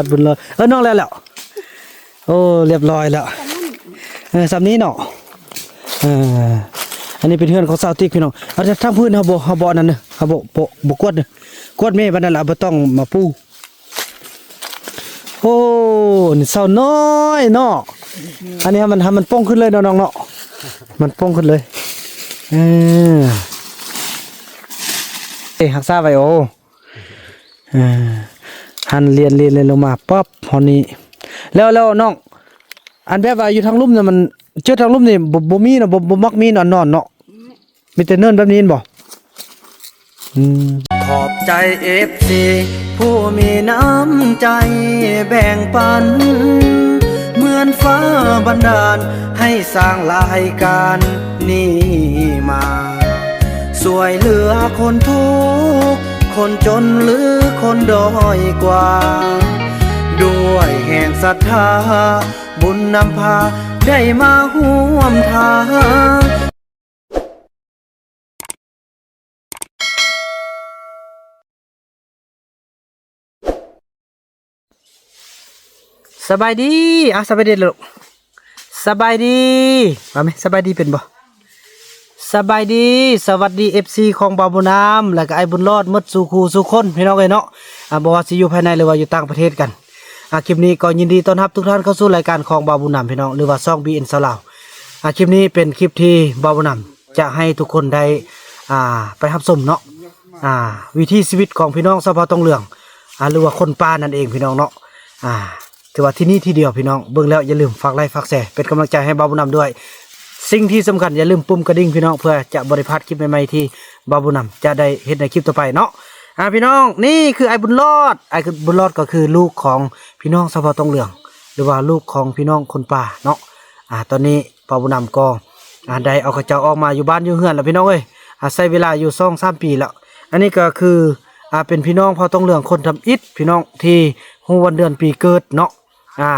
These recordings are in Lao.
ຕັດບຸນເລີຍ ເອີ ນ້ອງແລ້ວ ແລ້ວ ໂອ້ ລຽບຮ້ອຍແລ້ວ ເອີ ສ່ຳນີ້ເນາະ ເອີ ອັນນີ້ເປັນເຮືອນຂອງສາວຕິກພີ່ນ້ອງ ເອົາ ທາງພື້ນເຮົາບໍ່ ເຮົາບໍ່ອັນນັ້ນເດີ ເຮົາບໍ່ ບໍ່ ບໍ່ກວດເດີ ກວດແມ່ບາດນັ້ນລະ ບໍ່ຕ້ອງມາປູ ໂອ້ ນີ້ເສົານ້ອຍເນາະ ອັນນີ້ໃຫ້ມັນ ໃຫ້ມັນປ່ອງຂຶ້ນເລີຍເນາະນ້ອງເນາະ ມັນປ່ອງຂຶ້ນເລີຍ ເອີ ເອ ຮັກສາໄວ້ ໂອ້ ເອີ ຫັ້ນລຽນ ລຽນ ລຽນລົງມາປັບ ຮອດນີ້ ແລ້ວ ແລ້ວນ້ອງ ອັນແບບວ່າຢູ່ທາງລຸ່ມນະ ມັນ ເຈີທາງລຸ່ມນີ້ ບໍ່ ບໍ່ມີເນາະ ບໍ່ ບໍ່ມັກມີນອນ ນອນເນາະ ມີແຕ່ເນີນແບບນີ້ແມ່ນບໍ່? ອືມ ຂອບໃຈເອັຟຊີຜູ້ມີນ້ຳໃຈແບ່ງປັນ ເໝືອນຟ້າບັນດານໃຫ້ສ້າງລາຍການນີ້ມາ ຊ່ວຍເຫຼືອຄົນທຸກ ຄົນຈົນ ຫຼື ຄົນດ້ອຍກວ່າ ດ້ວຍແຮງສັດທາ ບຸນນຳພາໄດ້ມາຮ່ວມທາງ. ສະບາຍດີ ອ່າ ສະບາຍດີລູກ ສະບາຍດີ ວ່າແມ່ ສະບາຍດີເປັນບໍ່? ສະບາຍດີ ສະຫວັດດີ ເອັຟຊີ ຂອງບ່າວບຸນນຳ ແລ້ວກໍອ້າຍບຸນລອດ ໝົດສູ່ຄູ່ສູ່ຄົນ ພີ່ນ້ອງເອີຍເນາະ ອ່າ ບໍ່ວ່າຊິຢູ່ພາຍໃນ ຫຼືວ່າຢູ່ຕ່າງປະເທດກັນ ອ່າ ຄລິບນີ້ກໍຍິນດີຕ້ອນຮັບທຸກທ່ານເຂົ້າສູ່ລາຍການຂອງບ່າວບຸນນຳ ພີ່ນ້ອງ ຫຼືວ່າຊ່ອງ ບີເອັນ ຊາວລາວ ອ່າ ຄລິບນີ້ເປັນຄລິບທີ່ບ່າວບຸນນຳ ຈະໃຫ້ທຸກຄົນໄດ້ ອ່າ ໄປຮັບຊົມເນາະ ອ່າ ວິຖີຊີວິດຂອງພີ່ນ້ອງຊາວເຜົ່າຕົງເຫຼືອງ ອ່າ ຫຼືວ່າຄົນປ່ານັ້ນເອງພີ່ນ້ອງເນາະ ອ່າ ຖືວ່າທີ່ນີ້ທີ່ດຽວພີ່ນ້ອງ ເບິ່ງແລ້ວຢ່າລືມຝາກໄລ ຝາກແຊ ເປັນກຳລັງໃຈໃຫ້ບ່າວບຸນນຳດ້ວຍ ສິ່ງທີ່ສຳຄັນຢ່າລືມປຸ່ມກະດິ່ງພີ່ນ້ອງ ເພື່ອຈະບໍ່ໄດ້ພາດຄລິບໃໝ່ໆ ທີ່ບ່າວບຸນນຳຈະໄດ້ເຮັດໃນຄລິບຕໍ່ໄປເນາະ ອ່າ ພີ່ນ້ອງ ນີ້ຄືອ້າຍບຸນລອດ ອ້າຍບຸນລອດກໍຄືລູກຂອງພີ່ນ້ອງຊາວເຜົ່າຕົງເຫຼືອງ ຫຼືວ່າລູກຂອງພີ່ນ້ອງຄົນປ່າເນາະ ອ່າ ຕອນນີ້ ບ່າວບຸນນຳກໍ ອ່າ ໄດ້ເອົາເຂົາເຈົ້າອອກມາຢູ່ບ້ານຢູ່ເຮືອນແລ້ວພີ່ນ້ອງເອີຍ ອາໄສເວລາຢູ່ສອງສາມປີແລ້ວ ອັນນີ້ກໍຄື ອ່າ ເປັນພີ່ນ້ອງເຜົ່າຕົງເຫຼືອງຄົນທຳອິດພີ່ນ້ອງທີ່ຮູ້ວັນເດືອນປີເກີດເນາະ ອ່າ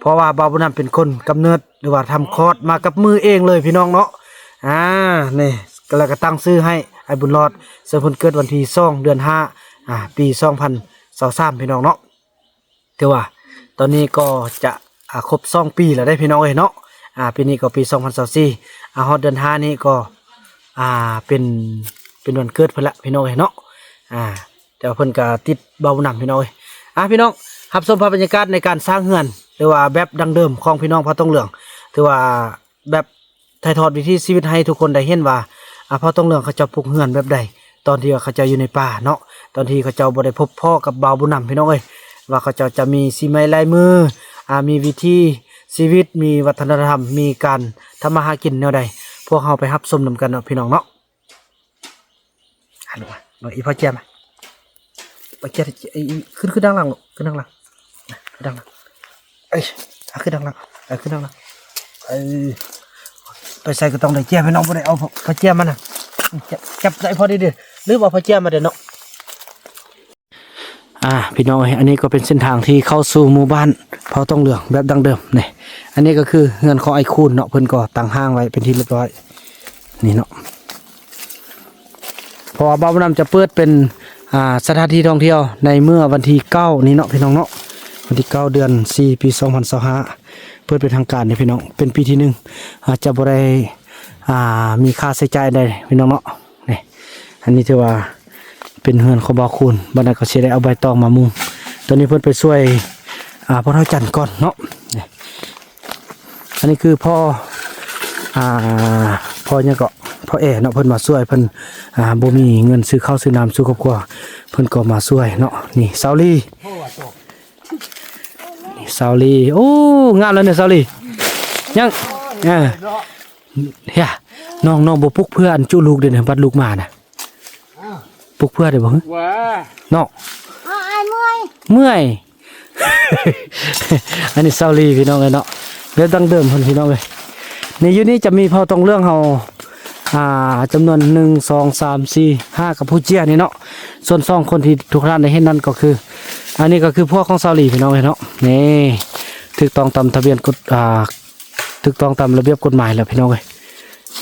ເພາະວ່າບ່າວບຸນນຳເປັນຄົນກຳເນີດ ຫຼືວ່າທຳຄອດມາກັບມືເອງເລີຍພີ່ນ້ອງເນາະ ອ່າ ນີ້ ແລ້ວກໍຕັ້ງຊື່ໃຫ້ອ້າຍບຸນລອດ ເຊິ່ງເພິ່ນເກີດວັນທີສອງ ເດືອນຫ້າ ອ່າ ປີສອງພັນຊາວສາມ ພີ່ນ້ອງເນາະ. ຖືວ່າຕອນນີ້ກໍຈະ ອ່າ ຄົບສອງປີແລ້ວເດ້ພີ່ນ້ອງເອີຍເນາະ ອ່າ ປີນີ້ກໍປີສອງພັນຊາວສີ່ ອ່າ ຮອດເດືອນຫ້ານີ້ກໍ ອ່າ ເປັນ ເປັນວັນເກີດເພິ່ນລະພີ່ນ້ອງເອີຍເນາະ ອ່າ ແຕ່ວ່າເພິ່ນກໍຕິດເບົານຳພີ່ນ້ອງເອີຍ ອ່າ ພີ່ນ້ອງຮັບຊົມພາບບັນຍາກາດໃນການສ້າງເຮືອນ ຫຼືວ່າແບບດັ້ງເດີມຂອງພີ່ນ້ອງເຜົ່າຕົງເຫຼືອງ ຖືວ່າແບບ ຖ່າຍທອດວິຖີຊີວິດໃຫ້ທຸກຄົນໄດ້ເຫັນວ່າ ອາ ເຜົ່າຕົງເຫຼືອງເຂົາເຈົ້າປຸກເຮືອນແບບໃດ ຕອນທີ່ວ່າເຂົາເຈົ້າຢູ່ໃນປ່າເນາະ ຕອນທີ່ເຂົາເຈົ້າບໍ່ໄດ້ພົບພໍ້ກັບບ່າວບຸນນຳ ພີ່ນ້ອງເອີຍ ວ່າເຂົາເຈົ້າຈະມີສີໄມ້ລາຍມື ອາ ມີວິຖີຊີວິດ ມີວັດທະນະທຳ ມີການທຳມາຫາກິນແນວໃດ ພວກເຮົາໄປຮັບຊົມນຳກັນເນາະ ພີ່ນ້ອງເນາະ. ອາ ລູກມາ ເບິ່ງອີ່ພໍ່ເຈ້ຍມາ ພໍ່ເຈ້ຍ ຂຶ້ນ ຂຶ້ນທາງຫຼັງລູກ ຂຶ້ນທາງຫຼັງ ຂຶ້ນທາງຫຼັງ ເອີຍ ອາ ຂຶ້ນທາງຫຼັງ ເອີຍ ຂຶ້ນທາງຫຼັງ ເອີຍ ໄປໃສກໍຕ້ອງໄດ້ເຈ້ຍ ພີ່ນ້ອງ ບໍ່ໄດ້ເອົາພໍ່ເຈ້ຍມານະ ຈັບ ຈັບໄດ້ພໍດີເດ້ ລືມເອົາພໍ່ເຈ້ຍມາເດ້ເນາະ. ອ່າ ພີ່ນ້ອງເອີຍ ອັນນີ້ກໍເປັນເສັ້ນທາງທີ່ເຂົ້າສູ່ໝູ່ບ້ານເຜົ່າຕົງເຫຼືອງແບບດັ້ງເດີມນີ້ ອັນນີ້ກໍຄືເຮືອນຂອງອ້າຍຄູນເນາະ ເພິ່ນກໍຕັ້ງຮ້າງໄວ້ເປັນທີ່ລຽບຮ້ອຍນີ້ເນາະ ເພາະວ່າບ່າວບຸນນຳຈະເປີດເປັນ ອ່າ ສະຖານທີ່ທ່ອງທ່ຽວໃນເມື່ອວັນທີເກົ້ານີ້ເນາະ ພີ່ນ້ອງເນາະ ວັນທີເກົ້າ ເດືອນສີ່ ປີສອງພັນຊາວຫ້າ ເປີດເປັນທາງການນີ້ ພີ່ນ້ອງ ເປັນປີທີໜຶ່ງ ອາດຈະບໍ່ໄດ້ ອ່າ ມີຄ່າໃຊ້ຈ່າຍໃດ ພີ່ນ້ອງເນາະ. ນີ້ ອັນນີ້ຖືວ່າເປັນເຮືອນຂອງບ່າວຄູນ ບັດນັ້ນກໍຊິໄດ້ເອົາໃບຕອງມາມຸງ ຕອນນີ້ເພິ່ນໄປຊ່ວຍ ອ່າ ພໍ່ເຖົ້າຈັນກ່ອນເນາະ ນີ້ ອັນນີ້ຄືພໍ່ ອ່າ ພໍ່ຫຍັງເກາະ ພໍ່ແອເນາະ ເພິ່ນມາຊ່ວຍ ເພິ່ນ ອ່າ ບໍ່ມີເງິນຊື້ເຂົ້າຊື້ນ້ຳສູ່ຄອບຄົວ ເພິ່ນກໍມາຊ່ວຍເນາະ ນີ້ ສາວລີ ນີ້ ສາວລີ ໂອ້ ງາມແລ້ວນີ້ ສາວລີ ຍັງ ເອີ ເຮຍ ນ້ອງ ນ້ອງບໍ່ປຸກເພື່ອອັນຈຸລູກເດ້ນະ ບັດລູກມານະ ປຸກເພື່ອໄດ້ບໍ່ ຫື ເນາະ ອ້າຍເມື່ອຍ ເມື່ອຍ ອັນນີ້ສາວລີ ພີ່ນ້ອງເອີຍເນາະ ແບບດັ້ງເດີມເພິ່ນ ພີ່ນ້ອງເອີຍ ນີ້ ຢູ່ນີ້ຈະມີເຜົ່າຕົງເຫຼືອງເຮົາ ອ່າ ຈຳນວນ ໜຶ່ງ ສອງ ສາມ ສີ່ ຫ້າ ກັບຜູ້ເຈ້ຍນີ້ເນາະ ສ່ວນສອງຄົນທີ່ທຸກທ່ານໄດ້ເຫັນນັ້ນກໍຄື ອັນນີ້ກໍຄືພວກຂອງສາວລີ ພີ່ນ້ອງເອີຍເນາະ ນີ້ ຖືກຕ້ອງຕາມທະບຽນກົດ ອ່າ ຖືກຕ້ອງຕາມລະບຽບກົດໝາຍແລ້ວ ພີ່ນ້ອງເອີຍ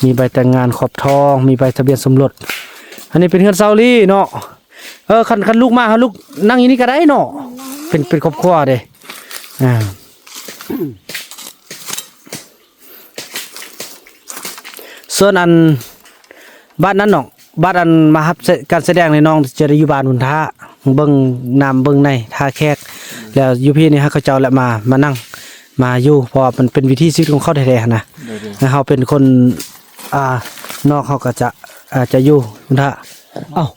ມີໃບແຕ່ງງານຂອບທອງ ມີໃບທະບຽນສົມລົດ ອັນນີ້ເປັນເຮືອນສາວລີເນາະ ເອີ ຄັນ ຄັນລູກມາ ເຮົາລູກນັ່ງຢູ່ນີ້ກໍໄດ້ເນາະ ປັນ ເປັນຄອບຄົວເດ້. ອ່າ ສ່ວນອັນ ບາດນັ້ນເນາະ ບາດອັນມາຮັບ ການສະແດງນີ້ ນ້ອງຈະໄດ້ຢູ່ບ້ານພຸ້ນຖ້າ ເບິ່ງນ້ຳເບິ່ງໃນ ຖ້າແຂກ ແລ້ວຢູ່ພີ້ນີ້ໃຫ້ເຂົາເຈົ້າແຫຼະມາ ມານັ່ງ ມາຢູ່ ເພາະວ່າມັນເປັນວິຖີຊີວິດຂອງເຂົາແທ້ໆຫັ້ນນະ. ໂດຍໆ ແລ້ວເຮົາເປັນຄົນ ອ່າ ນອກ ເຮົາກໍຈະ ອາ ຈະຢູ່ພຸ້ນຖ້າ. ເອົ້າ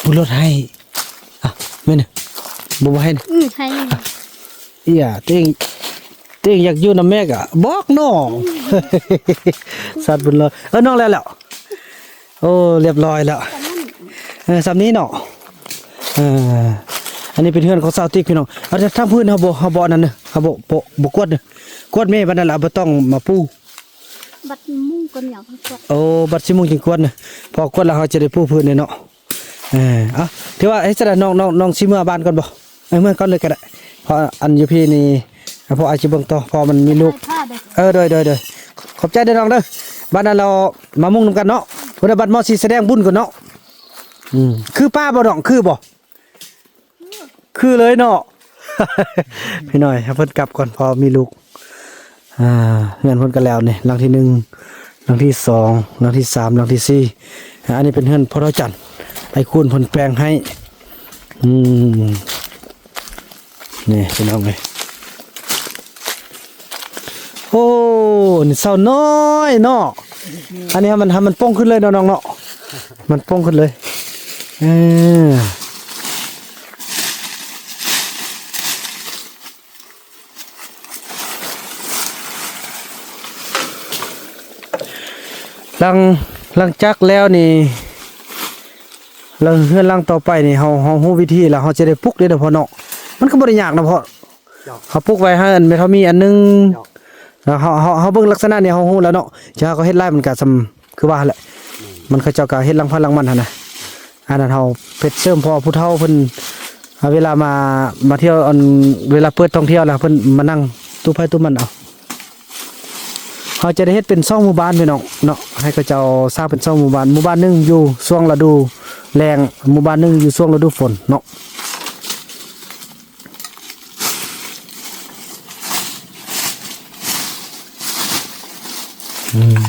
ບຸນລົດໃຫ້ ອ່ະ ແມ່ນ ບໍ່ ບໍ່ໃຫ້ ອືມ ໃຫ້ ເອີຍ ຕົວເອງ ຕົວເອງຢາກຢູ່ນຳແມ່ກະບອກນ້ອງ. ສັດບຸນລອຍ ເອີ ນ້ອງແລ້ວແລ້ວ ໂອ້ ລຽບຮ້ອຍແລ້ວ. ເອີ ສ່ຳນີ້ເນາະ. ເອີ ອັນນີ້ເປັນເຮືອນຂອງຊາວຕິກພີ່ນ້ອງ. ເອົາ ທາງພື້ນເຮົາບໍ່ ເຮົາບໍ່ອັນນັ້ນເດີ ເຮົາບໍ່ ບໍ່ ບໍ່ກວດເດີ ກວດແມ່ບັດນັ້ນລະ ບໍ່ຕ້ອງມາປູ. ບັດໂມງກ່ອນຫຍັງຄ່ອຍກວດ. ໂອ້ ບັດສິບໂມງຈຶ່ງກວດເດີ ພໍກວດແລ້ວເຮົາຈະໄດ້ປູພື້ນເດ້ເນາະ. ເອີ ເອົາ ຖືວ່າເຮັດຈັ່ງໃດ ນ້ອງ ນ້ອງ ນ້ອງຊິເມືອບ້ານກ່ອນບໍ່? ເອີ ເມືອກ່ອນເລີຍກໍໄດ້ ເພາະອັນຢູ່ພີ້ນີ້ ເພາະອາດຊິເບິ່ງຕໍ່ ເພາະມັນມີລູກ. ເອີ ໂດຍ ໂດຍ ໂດຍ ຂອບໃຈເດີນ້ອງເດີ. ບັດນັ້ນເຮົາມາມຸງນຳກັນເນາະ ພຸ້ນນະ. ບັດໝໍຊິສະແດງບຸນກ່ອນເນາະ. ອືມ ຄືປ້າບໍ່ນ້ອງ ຄືບໍ່? ຄືເລີຍເນາະ. ພີ່ນ້ອງ ໃຫ້ເພິ່ນກັບກ່ອນ ເພາະມີລູກ. ອ່າ ເຮືອນເພິ່ນກໍແລ້ວນີ້ ຫຼັງທີໜຶ່ງ ຫຼັງທີສອງ ຫຼັງທີສາມ ຫຼັງທີສີ່. ອ່າ ອັນນີ້ເປັນເຮືອນພໍ່ເຖົ້າຈັນ ໄອ້ຄູນເພິ່ນແປງໃຫ້. ອືມ ນີ້ພີ່ນ້ອງເອີຍ ໂອ້ ນີ້ເສົານ້ອຍເນາະ. ອັນນີ້ໃຫ້ມັນ ໃຫ້ມັນໂປ່ງຂຶ້ນເລີຍເນາະນ້ອງເນາະ ມັນໂປ່ງຂຶ້ນເລີຍ. ເອີ ຫຼັງ ຫຼັງຈາກແລ້ວນີ້ ຫຼັງ ເຮືອນຫຼັງຕໍ່ໄປນີ້ ເຮົາ ເຮົາຮູ້ວິທີແລ້ວ ເຮົາຈະໄດ້ປຸກເດ້ເນາະພໍ່ເນາະ. ມັນກໍບໍ່ໄດ້ຍາກນະພໍ່ ເຈົ້າ ເຮົາປຸກໄວ້ໃຫ້ອັນແມ່ເຖົ້າມີອັນໜຶ່ງ ເຈົ້າ ແລ້ວເຮົາ ເຮົາ ເຮົາເບິ່ງລັກສະນະນີ້ເຮົາຮູ້ແລ້ວເນາະ. ຈະເຮົາກໍເຮັດຫຼາຍມັນກໍສ່ຳຄືວ່າຫັ້ນແຫຼະ. ອືມ ມັນເຂົາເຈົ້າກໍເຮັດຫຼັງໃຜຫຼັງມັນຫັ້ນນະ. ອັນນັ້ນເຮົາເຮັດເສີມ ເພາະວ່າຜູ້ເຖົ້າເພິ່ນ ເວລາມາ ມາທ່ຽວ ອັນ ເວລາເປີດທ່ອງທ່ຽວແລ້ວ ເພິ່ນມານັ່ງຕູ້ໃຜຕູ້ມັນເອົາ. ເຮົາຈະໄດ້ເຮັດເປັນສອງໝູ່ບ້ານພີ່ນ້ອງເນາະ ໃຫ້ເຂົາເຈົ້າສ້າງເປັນສອງໝູ່ບ້ານ. ໝູ່ບ້ານໜຶ່ງຢູ່ຊ່ວງລະດູແລ້ງ ໝູ່ບ້ານໜຶ່ງຢູ່ຊ່ວງລະດູຝົນເນາະ. ອືມ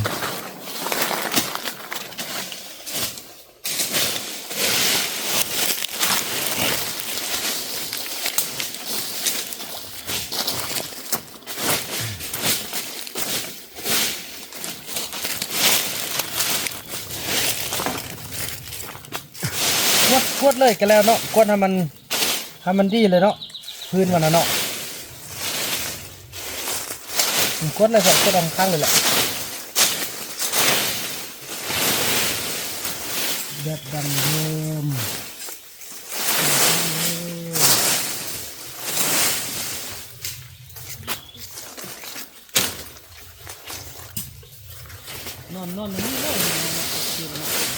ກວດ ກວດເລີຍກໍແລ້ວເນາະ ກວດໃຫ້ມັນ ໃຫ້ມັນດີເລີຍເນາະ ພື້ນມັນນະເນາະ. ກວດເລີຍ ກວດອອກຂ້າງເລີຍແຫຼະ ແບບດັ້ງເດີມ. ນອນ ນອນຢູ່ນີ້ເລີຍ ນອນ ນອນ ນອນ. ກ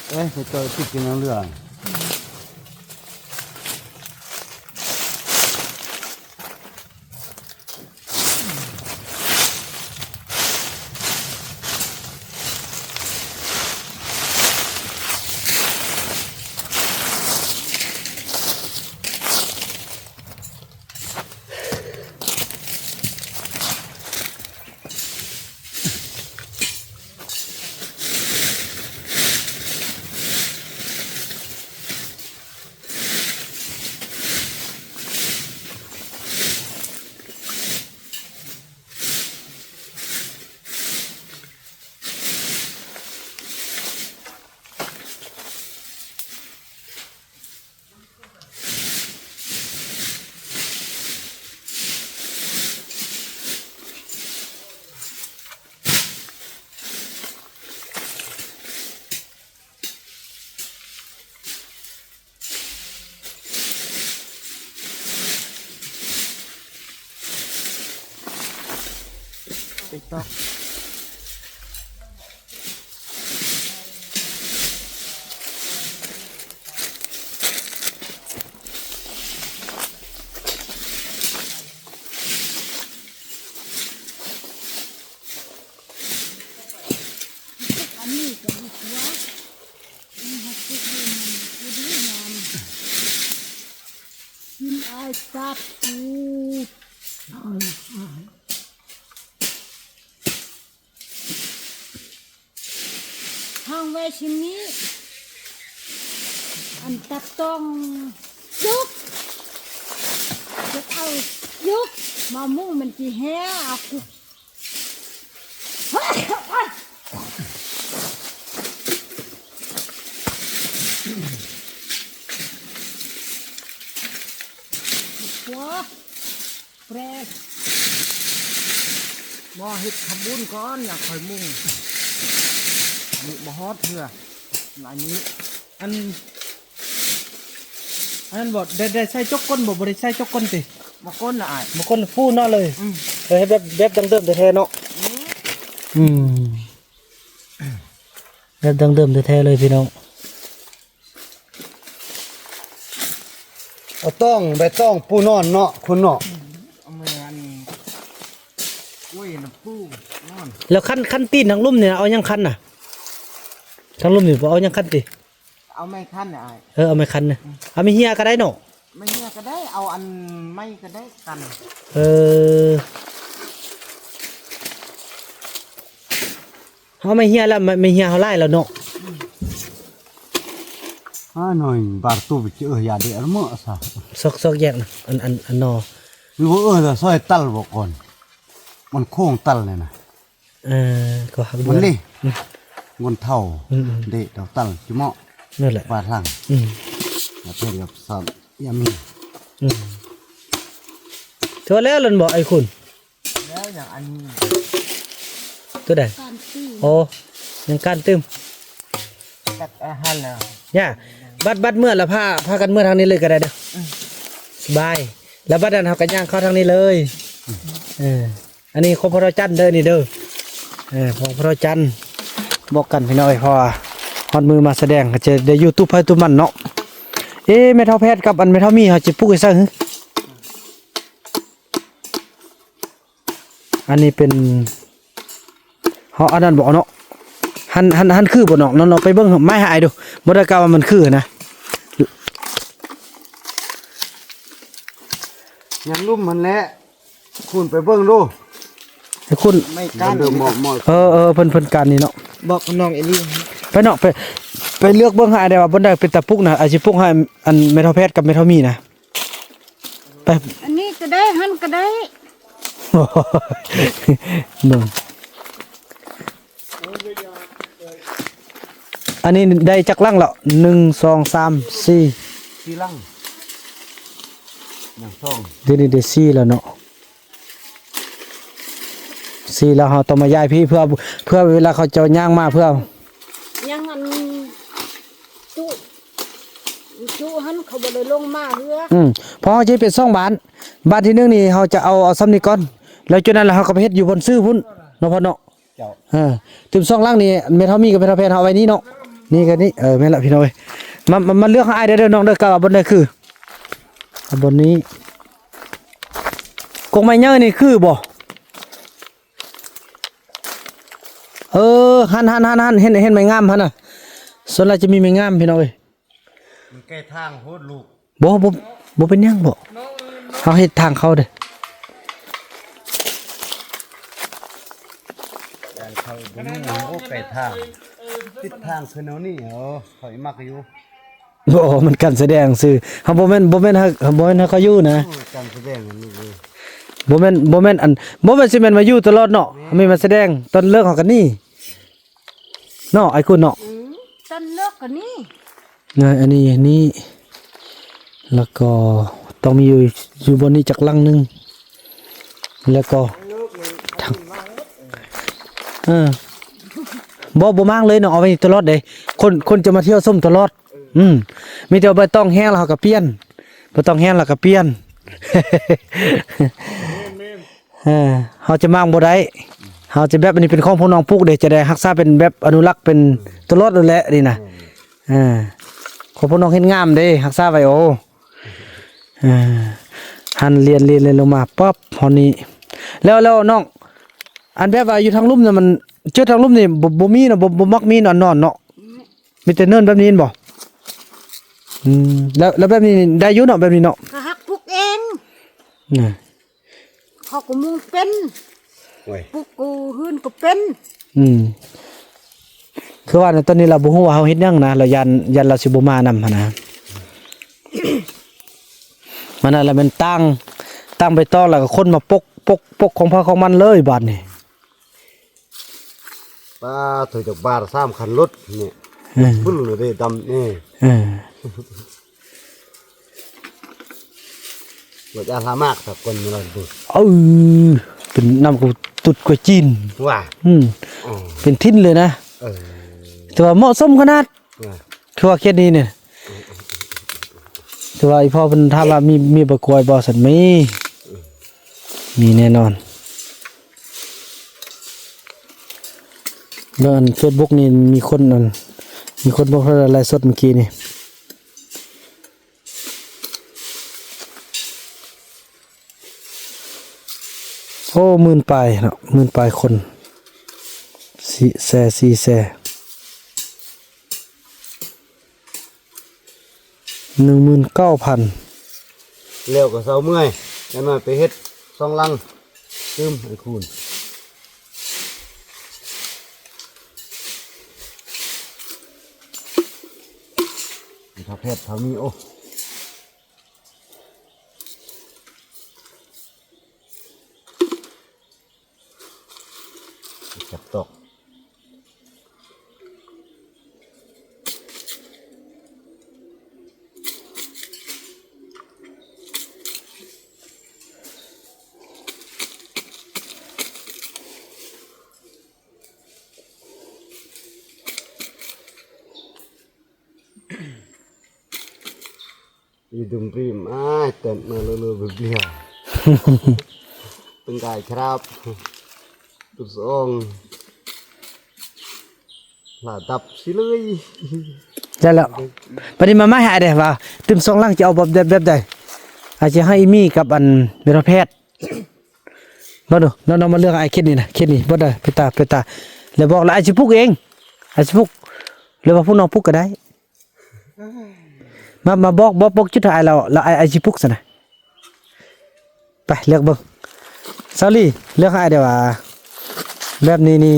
ເອີຍ ໄປເຈາະຕິດກິນນ້ຳເຫຼືອ. ໄປຕອກ. ອັນນີ້ກໍດີກວ່າ ມັນຮັກເກັບໄດ້ນານ ຢູ່ດີງາມ ກິນອາຍສາດປູດ ທາງໄວ້ຊິມີ ອັນຕັດຕ້ອງ ຈຸກ ເກັບເອົາຈຸກ ມະມ່ວງມັນຊິແຫ້ ເອົາຄຸກ ໂອ້ ແປກ ບໍ່ ເຮັດຂະບຸນກ່ອນ ຢາກຄ່ອຍມຸງ ນີ້ບໍ່ຮອດເທື່ອ ລາຍນີ້ ອັນ ອັນນັ້ນບໍ່ ໄດ້ ໄດ້ໃສ່ຈົກກົ້ນບໍ່? ບໍ່ໄດ້ໃສ່ຈົກກົ້ນຕິ? ບໍ່ກົ້ນລະອ້າຍ ບໍ່ກົ້ນ ຟູເນາະເລີຍ ອືມ ເອີ ເຮັດແບບ ແບບດັ້ງເດີມແທ້ໆເນາະ ອືມ ອືມ ແບບດັ້ງເດີມແທ້ໆເລີຍພີ່ນ້ອງ. ເອົາຕ້ອງ ໃບຕ້ອງປູນອນເນາະ ຄຸນເນາະ ເອົາມາອັນ ໂອ້ຍ ນ້ຳປູນອນ ແລ້ວຄັນ ຄັນຕີນທາງລຸ່ມນີ້ ເອົາຫຍັງຄັນນະ? ທາງລຸ່ມນີ້ບໍ່ເອົາຫຍັງຄັນຕິ? ເອົາໄມ້ຄັນນະອ້າຍ ເອີ ເອົາໄມ້ຄັນນະ ອືມ ເອົາໄມ້ເຫຍກໍໄດ້ເນາະ ໄມ້ເຫຍກໍໄດ້ ເອົາອັນໄມ້ກໍໄດ້ກັນ ເອີ. ເຮົາໄມ້ເຫຍແລ້ວ ໄມ້ ໄມ້ເຫຍເຮົາຫຼາຍແລ້ວເນາະ ອືມ ອ່າ ໜ້ອຍບາດຕູໄປເຈີຢາເດອະເໝີສະ ຊອກ ຊອກແຍກນະ ອັນ ອັນ ອັນໜໍ່ ຫຼືວ່າເອີລະຊອຍຕັນບໍ່ກ່ອນ ມັນໂຄ້ງຕັນແລ້ວນະ ເອີ ກໍຮັກດ້ວຍ ມັນເດ ອືມ ງົນເທົາ ອືມໆ ເດ ດອກຕັນ ຈິເໝາະ ນັ້ນແຫຼະ ບາດຫຼັງ ອືມ ແລ້ວເພິ່ນກໍຊອບຢາມີ ອືມ ໂຕແລ້ວນັ້ນບໍ່ໄອ້ຄຸນ? ແລ້ວຫຍັງອັນນີ້ ໂຕໃດ? ການຕີ ໂອ້ ຍັງການຕື່ມ ຕັດອາຫານແລ້ວ ຢ່າ ບັດ ບັດເມື່ອລະພາ ພາກັນເມື່ອທາງນີ້ເລີຍກໍໄດ້ເດີ ອືມ ສະບາຍ ແລ້ວບັດນັ້ນເຮົາກໍຍ່າງເຂົ້າທາງນີ້ເລີຍ ອືມ ເອີ ອັນນີ້ຂອງພໍ່ເຖົ້າຈັນເດີ ນີ້ເດີ ເອີ ຂອງພໍ່ເຖົ້າຈັນ ບອກກັນພີ່ນ້ອງເອີຍ ເພາະວ່າຮອດມື້ມາສະແດງ ກໍຈະໄດ້ຢູ່ຕູບໃຜຕູບມັນເນາະ ເອ ແມ່ເຖົ້າແພດກັບອັນແມ່ເຖົ້າມີ ເຮົາຈະປູກໃຫ້ໃສຫື? ອັນນີ້ເປັນ ເຮົາອັນນັ້ນບໍ່ເນາະ ຫັ້ນ ຫັ້ນ ຫັ້ນຄືບໍ່ເນາະ ເນາະ ເນາະ ໄປເບິ່ງໄມ້ໃຫ້ອ້າຍດູ ບໍ່ໄດ້ກະວ່າມັນຄືນະ ຍັງລຸ່ມຫັ້ນແຫຼະ ຄູນໄປເບິ່ງດູ ໃຫ້ຄູນ ໄມ້ກ້ານ ເອີ ເອີ ເພິ່ນ ເພິ່ນກ້ານນີ້ເນາະ ບອກນ້ອງເອລີ ໄປເນາະ ໄປ ໄປເລືອກເບິ່ງໃຫ້ອ້າຍແດ່ວ່າບ່ອນໃດເປັນຕາປຸກນະ ອ້າຍຊິປຸກໃຫ້ອັນແມ່ເຖົ້າແພດກັບແມ່ເຖົ້າມີນະ ໄປ ອັນນີ້ກໍໄດ້ ຫັ້ນກໍໄດ້ ເບິ່ງ ອັນນີ້ໄດ້ຈັກຫຼັງແລ້ວ? ໜຶ່ງ ສອງ ສາມ ສີ່ ສີ່ຫຼັງ ຍັງສອງ ດຽວນີ້ໄດ້ສີ່ແລ້ວເນາະ ສີ່ແລ້ວ ເຮົາຕ້ອງມາຍ້າຍພີ້ ເພື່ອ ເພື່ອເວລາເຂົາເຈົ້າຍ່າງມາ ເພື່ອ ຍັງອັນ ຈຸ ຈຸຫັ້ນເຂົາບໍ່ໄດ້ລົງມາເຮືອນ ອືມ ເພາະເຮົາຈະເປັນສອງບ້ານ ບ້ານທີໜຶ່ງນີ້ເຮົາຈະເອົາ ເອົາຊ່ຳນີ້ກ່ອນ ແລ້ວຈຸນັ້ນແລ້ວເຮົາກໍໄປເຮັດຢູ່ບ່ອນຊື່ພຸ້ນເນາະ ພໍ່ເນາະ ເຈົ້າ ເອີ ຕື່ມສອງຫຼັງນີ້ ແມ່ເຖົ້າມີກັບແມ່ເຖົ້າແພດເຮົາເອົາໄວ້ນີ້ເນາະ ນີ້ກໍນີ້ ເອີ ແມ່ນລະພີ່ນ້ອງເອີຍ. ມາ ມາ ມາເລືອກໃຫ້ອ້າຍໄດ້ເດີນ້ອງເດີ ກະວ່າບ່ອນໃດຄື ເອົາບ່ອນນີ້. ກົກໄມ້ໃຫຍ່ນີ້ຄືບໍ່? ເອີ ຫັ້ນໆໆໆ ເຫັນ ເຫັນໄມ້ງາມຫັ້ນນະ. ສ່ວນຫຼາຍຈະມີໄມ້ງາມພີ່ນ້ອງເອີຍ. ມັນໃກ້ທາງໂພດລູກ. ບໍ່ ບໍ່ ບໍ່ເປັນຫຍັງບໍ? ເຮົາເຮັດທາງເຂົ້າເດ້. ທາງເຂົ້າບໍ່ມີ. ໂອ້ ໃກ້ທາງ ຕິດທາງຄືແນວນີ້. ໂອ້ ຂ້ອຍມັກຢູ່. ບໍ່ ມັນການສະແດງຊື່. ເຮົາບໍ່ແມ່ນ ບໍ່ແມ່ນໃຫ້ ບໍ່ແມ່ນໃຫ້ເຂົາຢູ່ນະ. ໂອ້ ການສະແດງອັນນີ້ເລີຍ. ບໍ່ແມ່ນ ບໍ່ແມ່ນອັນ ບໍ່ແມ່ນຊິແມ່ນມາຢູ່ຕະຫຼອດເນາະ. ແມ່ນ ແມ່ນມາສະແດງ ຕອນເລີກເຮົາກໍໜີ. ເນາະ ອ້າຍຄຸນເນາະ. ອືມ ຕອນເລີກກໍນີ້ ນະ ອັນນີ້ ອັນນີ້ ແລ້ວກໍຕ້ອງມີຢູ່ ຢູ່ບ່ອນນີ້ຈັກຫຼັງໜຶ່ງ ແລ້ວກໍ ເອີ ບໍ່ ບໍ່ມ້າງເລີຍເນາະ. ເອົາໄວ້ນີ້ຕະຫຼອດເດ້. ຄົນ ຄົນຈະມາທ່ຽວຊົມຕະຫຼອດ. ອືມ ມີແຕ່ໃບຕອງແຫ້ງແລ້ວເຮົາກໍປ່ຽນ ໃບຕອງແຫ້ງແລ້ວກໍປ່ຽນ. ເອີ ເຮົາຈະມ້າງບໍ່ໄດ້. ເຮົາຈະແບບ ອັນນີ້ເປັນຂອງພວກນ້ອງປູກເດ້ ຈະໄດ້ຮັກສາເປັນແບບອະນຸລັກເປັນຕະຫຼອດໂລດແຫຼະນີ້ນະ. ເອີ ຂອງພວກນ້ອງເຮັດງາມເດ້ ຮັກສາໄວ້. ໂອ້ ເອີ ຫັ້ນລຽນ ລຽນ ລຽນລົງມາປັບຮອດນີ້. ແລ້ວ ແລ້ວນ້ອງ ອັນແບບວ່າຢູ່ທາງລຸ່ມນະ ມັນ ເຈີທາງລຸ່ມນີ້ ບໍ່ ບໍ່ມີເນາະ. ບໍ່ ບໍ່ມັກມີນອນ ນອນເນາະ. ມີແຕ່ເນີນແບບນີ້ແມ່ນບໍ່? ອືມ ແລ້ວ ແລ້ວແບບນີ້ໄດ້ຢູ່ເນາະ ແບບນີ້ເນາະ. ເຂົາຮັກປຸກເອງ ນະ ເຂົາກໍມຸງເປັນ. ໂອ້ຍ ປຸກກູເຮືອນກໍເປັນ. ອືມ ຄືວ່ານະ ຕອນນີ້ລາວບໍ່ຮູ້ວ່າເຮົາເຮັດຫຍັງນະ ລາວຢ້ານ ຢ້ານລາວຊິບໍ່ມານຳຫັ້ນນະ. ມັນນັ້ນລະແມ່ນຕັ້ງ ຕັ້ງໃບຕອງ ແລ້ວກໍຄົນມາປົກ ປົກ ປົກຂອງໃຜຂອງມັນເລີຍບາດນີ້. ປາໂທ ຈັກບາດ ສາມຄັນລົດນີ້. ເອີ ປຸ້ນເລີຍເດ້ ດຳນີ້. ເອີ ບໍ່ຈະລະໝາກສາກົນມາລະດູ. ເອີ ເປັນນ້ຳກະຕຸດກວ່າຈີນ. ວ່າ ອືມ ອໍ ເປັນຖິ່ນເລີຍນະ. ເອີ ຖືວ່າເໝາະສົມຂະໜາດ. ວ່າ ຄືວ່າເຂດນີ້ນີ້ ຄືວ່າອີ່ພໍ່ເພິ່ນຖາມວ່າມີ ມີໃບກວຍບໍ່? ຊັ້ນມີ ມີແນ່ນອນ. ເບິ່ງອັນເຟສບຸກນີ້ ມີຄົນອັນ ມີຄົນບອກເທົ່າໃດ ໄລຟ໌ສົດມື້ກີ້ນີ້. ໂອ້ ໝື່ນປາຍເນາະ ໝື່ນປາຍຄົນ ສີ່ແຊ ສີ່ແຊ ໜຶ່ງໝື່ນເກົ້າພັນ. ແລ້ວກໍເຊົາເມື່ອຍ ຢ່າງໜ້ອຍໄປເຮັດສອງຫຼັງຕື່ມໃຫ້ຄູນ. ຖ້າແພດເທົ່ານີ້ ໂອ້ ຈັບຕອກ. ອີດຸມຣີມ ອ້າຍ ເຕີນມາເລີໆ ເບຍ ເປັນກາຍຄຣັບ ຕຸດສອງ ລະດັບຊິເລີຍ ໄດ້ແລ້ວ. ບັດນີ້ມາໃໝ່ໃຫ້ເດ້ ວ່າຕື່ມສອງຫຼັງຈະເອົາແບບ ແບບໃດ ອາດຈະໃຫ້ອີ່ມີກັບອັນເມນແພດ ເບິ່ງດູ ນ້ອງໆ ມາເລືອກ ອ້າຍຄິດນີ້ນະ ຄິດນີ້ ເບິ່ງເດີ ເປັນຕາ ເປັນຕາ ແລ້ວບອກ ແລ້ວອ້າຍຊິປຸກເອງ ອ້າຍຊິປຸກ ຫຼືວ່າພວກນ້ອງປຸກກໍໄດ້. ມາ ມາບອກ ບອກ ບອກຈຸດໃຫ້ອ້າຍ ແລ້ວ ແລ້ວອ້າຍ ອ້າຍຊິປຸກຊັ້ນນະ. ໄປເລືອກເບິ່ງ ສາວລີ ເລືອກໃຫ້ອ້າຍແດ່ວ່າ ແບບນີ້ນີ້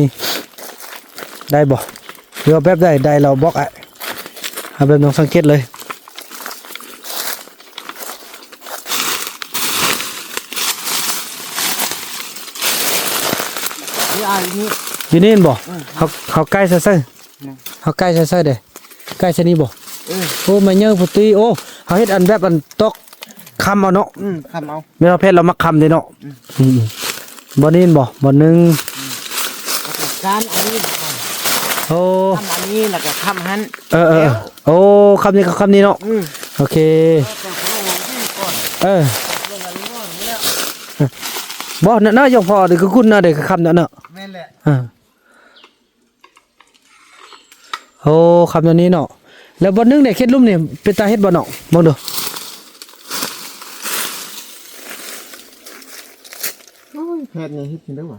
ໄດ້ບໍ່ ຫຼືວ່າແບບໃດໄດ້ ແລ້ວບອກອ້າຍ. ເອົາແບບນ້ອງສັງເກດເລີຍ. ນີ້ອ້າຍ ຢູ່ນີ້ ຢູ່ນີ້ແມ່ນບໍ່? ເອີ ເຮົາ ເຮົາໃກ້ໃສ່ ເຮົາໃກ້ໃສ່ໆ ເດ້ ໃກ້ໃສ່ນີ້ບໍ່? ເອີ ໂອ້ ໄມ້ໃຫຍ່ພຸ້ນຕິ. ໂອ້ ເຮົາເຮັດອັນແບບອັນຕອກຄ້ຳເອົາເນາະ. ອືມ ຄ້ຳເອົາ ແມ່ນວ່າແພດລາວມັກຄ້ຳເດ້ເນາະ. ອືມ ອືມ ບ່ອນນີ້ແມ່ນບໍ່? ບ່ອນໜຶ່ງ ອືມ ແລ້ວກໍກ້ານອັນນີ້ ໂອ້ ຄ້ຳອັນນີ້ ແລ້ວກໍຄ້ຳຫັ້ນ. ເອີໆ ແລ້ວ ໂອ້ ຄ້ຳນີ້ກໍຄ້ຳນີ້ເນາະ. ອືມ ໂອເຄ ເອີ ບໍ່ ເນາະ ເນາະ ຢອງພໍເດ້ ຄືກຸນເນາະ ເດ້ ຄືຄ້ຳເນາະ ເນາະ. ແມ່ນແຫຼະ ເອີ. ໂອ້ ຄຳແນວນີ້ເນາະ. ແລ້ວບ່ອນໜຶ່ງເດ້ ເຂດລຸ່ມນີ້ເປັນຕາເຮັດບໍ່ນ້ອງ? ເບິ່ງດູ. ໂອ້ຍ ແພດນີ້ເຮັດຈັ່ງໃດວະ?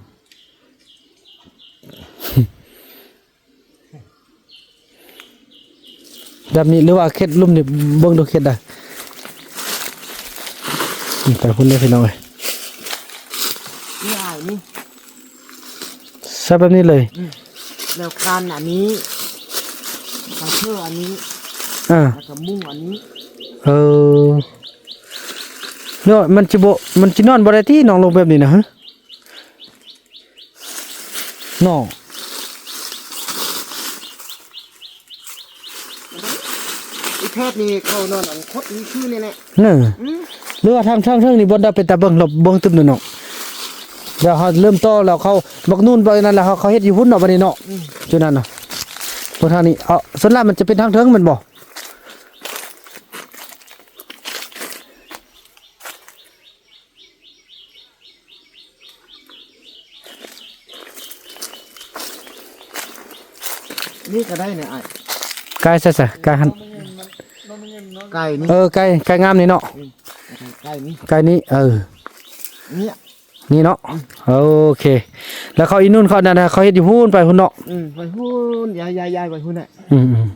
ແບບນີ້ ຫຼືວ່າເຂດລຸ່ມນີ້ ເບິ່ງດູເຂດໃດ. ໄປພຸ້ນເດີພີ່ນ້ອງເອີຍ. ນີ້ອ້າຍນີ້ ໃສ່ແບບນີ້ເລີຍ. ອືມ ແລ້ວຄານອັນນີ້ ກະເທື່ອອັນນີ້ ອ່າ ແລ້ວກະມຸງອັນນີ້. ເອີ ເນາະ ມັນຊິບໍ່ ມັນຊິນອນບໍ່ໄດ້ຕິນ້ອງ ລົງແບບນີ້ນະ? ເນາະ ອີແພດນີ້ເຂົານອນອັນຄົດນີ້ຄືນີ້ແຫຼະ ເນາະ. ອືມ ຫຼືວ່າທາງ ທາງເທິງນີ້ບ່ອນໃດເປັນຕາເບິ່ງ ເຮົາເບິ່ງຕື່ມເນາະ. ດຽວເຮົາເລີ່ມຕໍ່ແລ້ວ ເຂົາບັກນູນບັກນັ້ນແລ້ວ ເຂົາ ເຂົາເຮັດຢູ່ພຸ້ນເນາະ ບັດນີ້ເນາະ. ອືມ ຈຸດນັ້ນນະ ເບິ່ງທາງນີ້. ເອົາ ສ່ວນຫຼາຍມັນຈະເປັນທາງເທິງແມ່ນບໍ່? ນີ້ກະໄດ້ນີ້ອ້າຍ. ກາຍໃສ ກາຍຫັ້ນ ກາຍນີ້. ເອີ ກາຍ ກາຍງາມນີ້ເນາະ. ອືມ ກາຍນີ້ ກາຍນີ້. ເອີ ນີ້ ນີ້ເນາະ. ອືມ ໂອເຄ ແລ້ວເຂົາອີນູນເຂົານັ້ນນະ ເຂົາເຮັດຢູ່ພຸ້ນ ໄປພຸ້ນເນາະ. ອືມ ໄປພຸ້ນ ຍ້າຍ ຍ້າຍ ຍ້າຍໄປພຸ້ນນະ. ອືມ ອືມ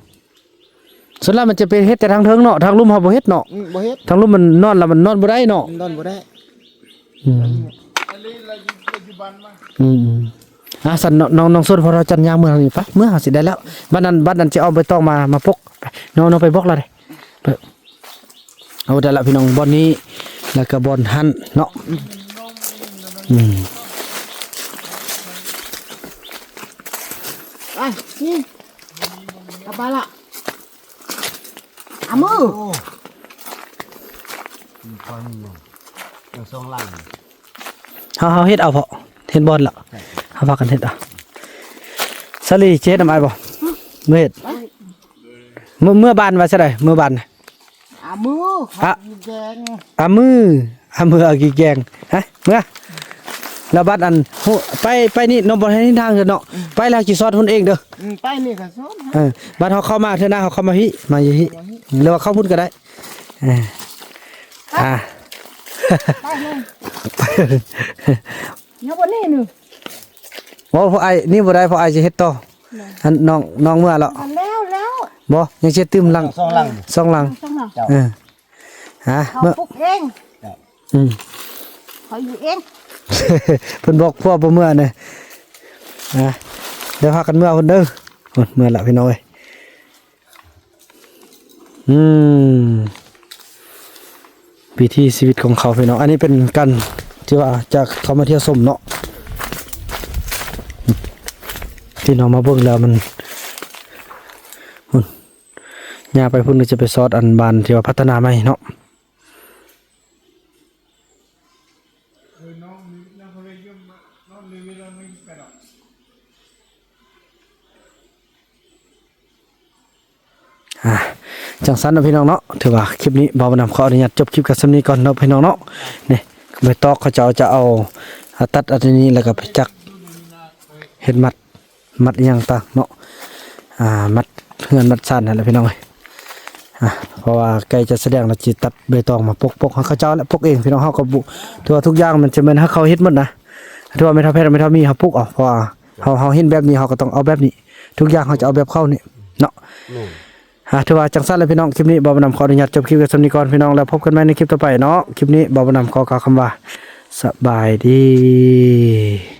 ສ່ວນຫຼາຍມັນຈະໄປເຮັດແຕ່ທາງເທິງເນາະ ທາງລຸ່ມເຮົາບໍ່ເຮັດເນາະ. ອືມ ບໍ່ເຮັດ ທາງລຸ່ມມັນນອນລະມັນນອນບໍ່ໄດ້ເນາະ. ອືມ ນອນບໍ່ໄດ້. ອືມ ອືມ ອືມ ອ່າ ຊັ້ນນ້ອງ ນ້ອງ ນ້ອງສົນ ພວກເຮົາຈັນຍ່າງເມືອທາງນີ້ ໄປ ເມືອ ເຮົາຊິໄດ້ແລ້ວ. ບັດນັ້ນ ບັດນັ້ນຈະເອົາໃບຕອງມາ ມາປົກ. ນ້ອງ ນ້ອງໄປບອກລາວເດ້. ເອີ ເອົາໄດ້ລະພີ່ນ້ອງ ບ່ອນນີ້ ແລ້ວກະບ່ອນຫັ້ນເນາະ. ອືມ ອືມ ໄປ ນີ້ ກັບບ້ານລະ. ອາມື ໂອ້ ມີຄວັນຢູ່ ຍັງສອງຫຼັງ. ເຮົາ ເຮົາເຮັດເອົາເພາະ ເຫັນບ່ອນລະ ໃຊ່ ເຮົາພາກັນເຮັດເອົາ. ສາລີ ຊິເຮັດນຳອ້າຍບໍ່? ບໍ່ເຮັດ. ເມືອ ເມືອບ້ານວ່າຊັ້ນໃດ ເມືອບ້ານ. ອາມື ອະ ອາມື ອາມື ອາກີແກງ. ຮະ ເມືອ ລະບັດອັນ ໄປ ໄປນີ້ນ້ອງບໍ່ໄດ້ເຫັນທາງເດີເນາະ. ອືມ ໄປລະຊິສອດຫຸ້ນເອງເດີ. ອືມ ໄປນີ້ກະສອດ. ເອີ ບັດເຮົາເຂົ້າມາເທື່ອໜ້າ ເຮົາເຂົ້າມາພີ້ ມາຢູ່ພີ້ ມາຢູ່ພີ້ ຫຼືວ່າເຂົ້າພຸ້ນກະໄດ້. ເອີ ອ່າ ໄປເລີຍ ຍັງບໍ່ນີ້ໜຶ່ງ. ໂອ້ ພວກອ້າຍນີ້ບໍ່ໄດ້ ພວກອ້າຍຊິເຮັດຕໍ່. ແມ່ນ ອັນນ້ອງ ນ້ອງເມືອແລ້ວ ແລ້ວ ແລ້ວ ບໍ່ ຍັງຊິຕື່ມຫຼັງ ສອງຫຼັງ ສອງຫຼັງ ສອງຫຼັງ. ເຈົ້າ ເອີ ຮະ ເຮົາ ເມືອ ປຸກເອງ. ເຈົ້າ ອືມ ເຮົາຢູ່ເອງ. ເພິ່ນບອກພວກບໍ່ເມືອນະ ຮະ ດຽວພາກັນເມືອພຸ້ນເດີ. ໂອ້ຍ ເມືອລະພີ່ນ້ອງເອີຍ. ອືມ ວິຖີຊີວິດຂອງເຂົາພີ່ນ້ອງ. ອັນນີ້ເປັນການທີ່ວ່າຈະເຂົ້າມາທ່ຽວຊົມເນາະ. ພີ່ນ້ອງມາເບິ່ງແລ້ວມັນ ພຸ້ນ ຍ່າງໄປພຸ້ນກະຈະໄປຊອດອັນບ້ານທີ່ວ່າພັດທະນາໃໝ່ເນາະ. ອ່າ ຈັ່ງຊັ້ນເນາະພີ່ນ້ອງເນາະ ຖືວ່າຄລິບນີ້ບ່າວບຸນນຳຂໍອະນຸຍາດຈົບຄລິບກັນສ່ຳນີ້ກ່ອນເນາະພີ່ນ້ອງເນາະ. ນີ້ ໃບຕອກເຂົາເຈົ້າຈະເອົາ ອາ ຕັດອັນນີ້ແລ້ວກະໄປຈັກເຮັດມັດ ມັດອີ່ຫຍັງຕ່າງເນາະ ອ່າ ມັດເຮືອນມັດຊານຫັ້ນແຫຼະພີ່ນ້ອງເອີຍ. ອ່າ ເພາະວ່າໃກ້ຈະສະແດງແລ້ວ ຊິຕັດໃບຕອງມາປົກ ປົກໃຫ້ເຂົາເຈົ້າແຫຼະ ປົກເອງພີ່ນ້ອງ. ເຮົາກະບໍ່ ຖືວ່າທຸກຢ່າງມັນຈະແມ່ນໃຫ້ເຂົາເຮັດໝົດນະ ຖືວ່າແມ່ນເຖົ້າແພດ ແມ່ເຖົ້າມີ ເຮົາປຸກເອົາ ເພາະວ່າ ເຮົາ ເຮົາເຫັນແບບນີ້ ເຮົາກະຕ້ອງເອົາແບບນີ້ ທຸກຢ່າງເຮົາຈະເອົາແບບເຂົານີ້ເນາະ. ແມ່ນ ອ່າ ຖືວ່າຈັ່ງຊັ້ນແຫຼະພີ່ນ້ອງ ຄລິບນີ້ບ່າວບຸນນຳຂໍອະນຸຍາດຈົບຄລິບໄວ້ສ່ຳນີ້ກ່ອນພີ່ນ້ອງ ແລ້ວພົບກັນໃໝ່ໃນຄລິບຕໍ່ໄປເນາະ. ຄລິບນີ້ບ່າວບຸນນຳຂໍກ່າວຄຳວ່າ ສະບາຍດີ.